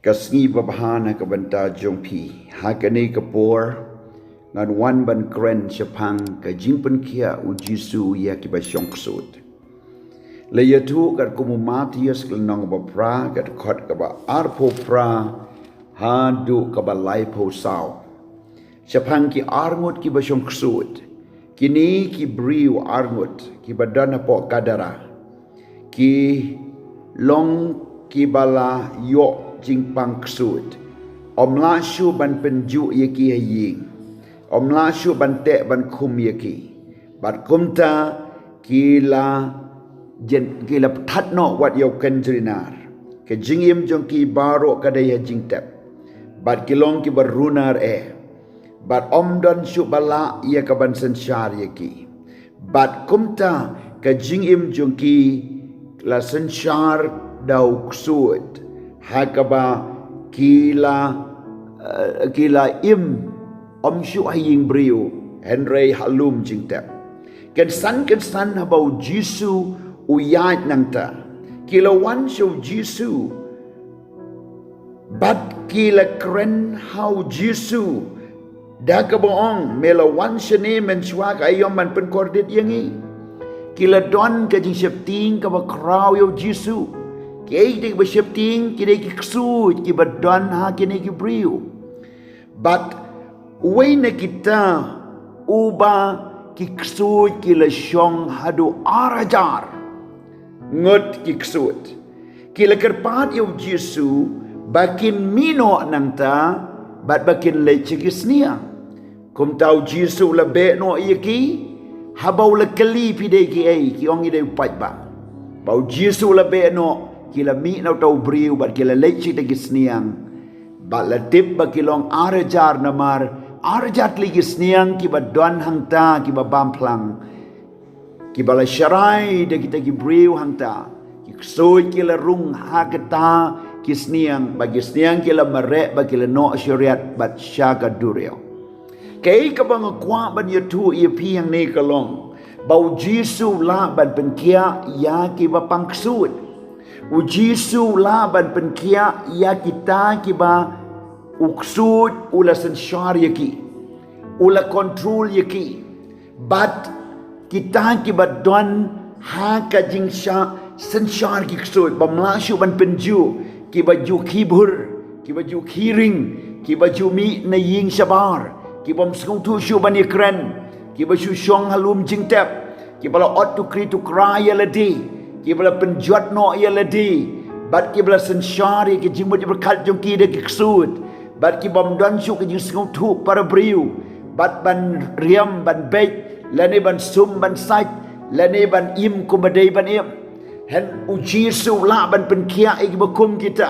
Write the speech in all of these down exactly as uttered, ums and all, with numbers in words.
Ka sngi babha na ka bynta jong phi. Ha kane ka por ngan wan ban kren shaphang ka jingpynkhiah u Jisu ïa kiba shong ksuid. La ïathuh katkum u Mathaios ka lynnong ba phra, ka dkhot kaba arphew phra haduh kaba laiphew saw. Shaphang ki arngut kiba shong ksuid. Kine ki briew arngut kiba don hapoh Gadara ki long kiba la ïoh jingpang ksuid. Ym lah shuh ban pynjuh ïa ki ha ïing. Ym lah shuh ban teh ban khum ïa ki. Bad kumta ki la jen, ki la pthat noh wat ïa u kynjrinar. Ka jingim jong ki baroh ka dei ha jingtep. Bad ki long kiba runar eh. Bad ym don shuh ba lah ïa ka ban synshar ïa ki. Bad kumta ka jingim jong ki la synshar da u ksuid. Ha kaba ki la, eh, ki la im ym shuh ha ïing briew, hynrei ha lum jingtep. Kynsan kynsan haba u Jisu u ïaid nangta, ki la wan sha u Jisu. Bad ki la kren ha u Jisu da kaba ong, me la wan shane mynshuwa ka aïom ban pynkordit ïa ngi. Ki la don ka jingsheptieng kaba khraw ïa u Jisu. Kiei kiei kiba sheptieng, ki dei ki ksuid kiba don ha kine ki briew. Bad uwei na kita uba ki ksuid ki la shong haduh ar hajar ngut ki ksuid. Ki la kyrpad ïa u Jisu ba kin mih noh nangta bad ba kin leit sha ki sniang. Kumta u Jisu u la beh noh ïa ki, haba u la kylli, phi dei kiei, ki ong, ngi dei u paidbah. Ba u Jisu u la beh noh, ki la mih na uta u briew bad ki la leit sha kita ki sniang. Bad la tip ba ki long ar hajar namar ar hajar tylli ki sniang kiba don hangta kiba bam phlang, kiba la sharai da kita ki briew hangta. Ki ksuid ki la rung ha kita ki sniang, bad ki sniang ki la mareh bad ki la noh shariat bad sha ka duriaw. Kaei kaba nga kwah ban ïathuh ïa phi hangne ka long ba u Jisu u lah ban pynkhiah ïa kiba pang ksuid. U Jisu u lah ban pynkhiah ïa kita kiba u ksuid u la synshar ïa ki, u la kontrol ïa ki. Bad kita kiba don ha ka jingshah synshar ki ksuid, bym lah shuh ban pynjuh, kiba ju khih bhur, kiba ju khih ring, kiba ju mih na ïing shabar, kibym sngewthuh shuh ban ïakren, kiba shu shong ha lum jingtep, kiba la ot tukri tukra ïa lade, kiba la pynjot noh ïa lade, bad kiba la synshar ïa ki jingmut jingpyrkhat jong ki da ki ksuid, bad kibym don shuh ka jingsngewthuh para briew, bad ban riam ban beit, lane ban sum ban sait, lane ban im kumba dei ban im. Hynrei u Jisu u lah ban pynkhiah ïa kiba kum kita.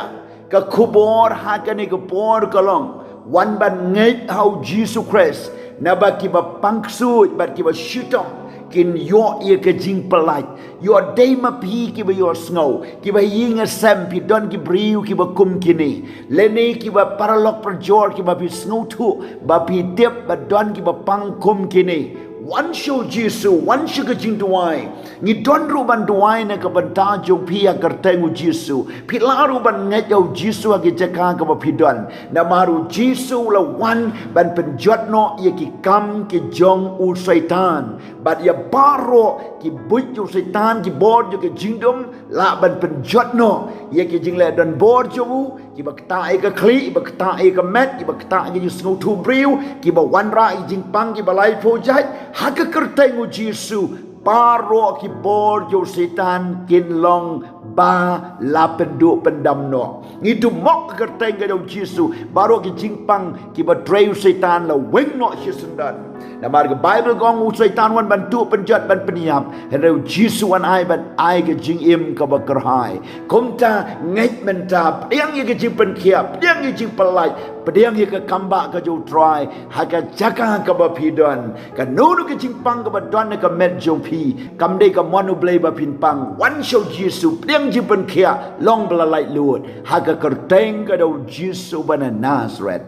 Ka khubor ha kane ka por ka long, wan ban ngeit ha u Jisu Khrist, naba kiba pang ksuid bad kiba shitom kin ïoh ïa ka jingpyllait. Ïoh dei ma phi kiba ïohsngew, kiba ha ïing ha sem phi don ki briew kiba kum kine, lane kiba paralok parajor kiba phi sngewthuh, ba phi tip ba don kiba pang kum kine. Wan sha u Jisu, wan sha ka jingduwai. Ngi don ruh ban duwai na ka bynta jong phi ha ka kyrteng u Jisu. Phi lah ruh ban ngeit ïa u Jisu ha ki jaka kaba phi don. Namar u Jisu u la wan ban pynjot noh ïa ki kam ki jong u Soitan. Bad ïa baroh ki buit jong u Soitan, ki bor jong ki jingdum, lah ban pynjot noh ïa ki jingleh donbor jong u, kiba ktah ïa ka khlieh, kiba ktah ïa ka met, kiba ktah ïa ka jingsngewthuh briew, kiba wanrah ïa ki jingpang kiba laiphew jait, ha ka kyrteng u Jisu, baroh ki bor jong u Soitan kin long ba la pynduh pyndam noh. Ngi duh mok ka kyrteng ka jong u Jisu, baroh ki jingpang kiba trei u Soitan la weng noh shisyndon. Namar ka Baibl ka ong u Soitan wan ban tuh pynjot ban pynïap, hynrei u Jisu wan ai ban ai ka jingim kaba kyrhai. Kumta ngeit mynta, pdiang ïa ka jingpynkhiah, pdiang ïa ka jingpyllait, pdiang ïa ka kambah ka jong u Trai ha ka jaka kaba phi don. Kano kano ka jingpang kaba don ha ka met jong phi, kam dei ka mon U Blei ba phin pang. Wan sha u Jisu, pdiang jingpynkhiah, long ba la laitluid ha ka kyrteng ka jong u Jisu ba na Nasareth.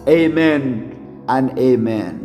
Amen and amen.